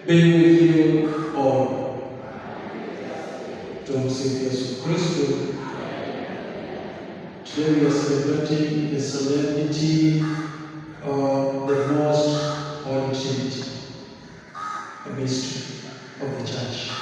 Be with you all. Tumsifu Yesu Kristo. Today we are celebrating the solemnity of the Most Holy Trinity, a mystery of the Church.